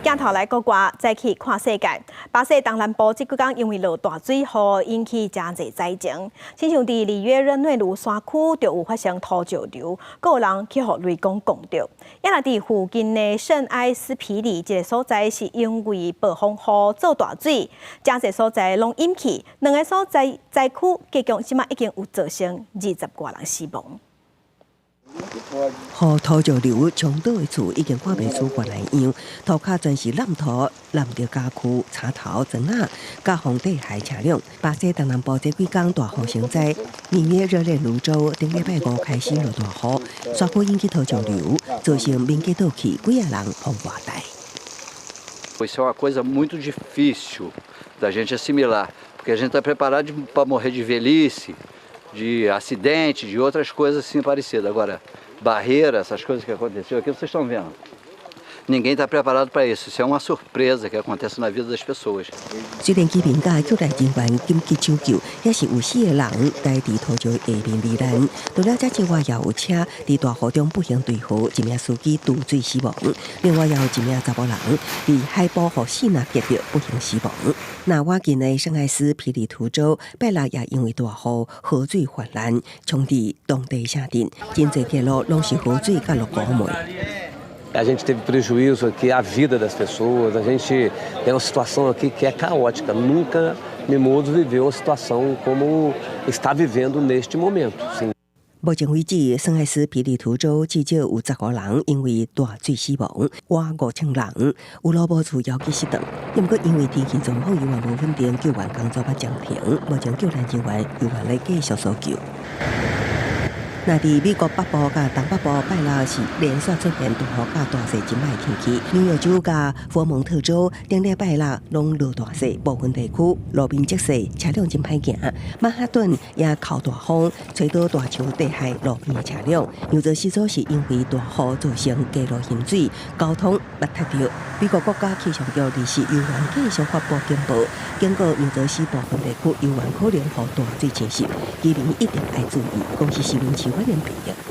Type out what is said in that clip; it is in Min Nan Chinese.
鏡頭來國外，再去看世界。巴西東南部這幾工因為落大水雨，引起誠濟災情。親像佇里約熱內盧山區，就有發生土石流，閣有人去予雷公摃著。也若佇附近的聖埃斯皮里這個所在，是因為暴風雨做大水，誠濟所在攏淹去。兩个所在災區，加共這馬已經有造成20外人死亡。予土石流沖倒的厝已經看袂出原來樣，塗跤全是爛土，爛著家具、柴頭、磚仔、佮風地害車輛。巴西東南部這幾工大雨成災，里約熱內盧州頂禮拜五開始落大雨，山區引起土石流，造成民家倒去，幾仔人予活埋。 Isso é uma coisa muito difícil da gente assimilar, porque a gente está preparado para morrer de velhice, de acidente, de outras coisas assim parecidas. Agora, barreira, essas coisas que aconteceu aqui, vocês estão vendo. Ninguém está preparado para isso. Isso é uma surpresa que acontece na vida das pessoas. 雖然居民佮救難人員緊急搶救，也是有四個人待佇土石下面罹難。除了這之外，也有車佇大雨中不幸墜河，一名司機墜水死亡。另外，也有一名查某人佇海埔予死林擊著不幸死亡。那倚近的聖埃斯皮里圖州，拜六也因為大雨河水泛濫，沖佇當地城鎮，真濟街路攏是河水佮落雨沫。 A gente teve prejuízo aqui à vida das pessoas, a gente tem uma situação aqui que é caótica. Nunca Mimoso viveu uma situação como está vivendo neste momento. Sim. 目前為止，聖埃斯皮里圖州至少有15人因為大水死亡，倚5000人有路無厝猶去失當。毋過因為天氣狀況猶原無穩定，救援工作猶暫停。目前救難人員猶原咧繼續搜救。那佇美國北部佮東北部拜六是連續出現大雨佮大雪真歹天氣。紐約州佮佛蒙特州頂禮拜六攏落大雪，部分地區路面積雪，車輛真歹行。曼哈頓也哭大風，吹倒大樹綴害路邊的車輛。紐澤西州是因為大雨造成街路淹水，交通捌塞著。美國國家氣象局二時猶原繼續發布警報，警告紐澤西部分地區猶原可能予大水侵襲，居民一定愛注意。公視新聞徐婉玲編譯。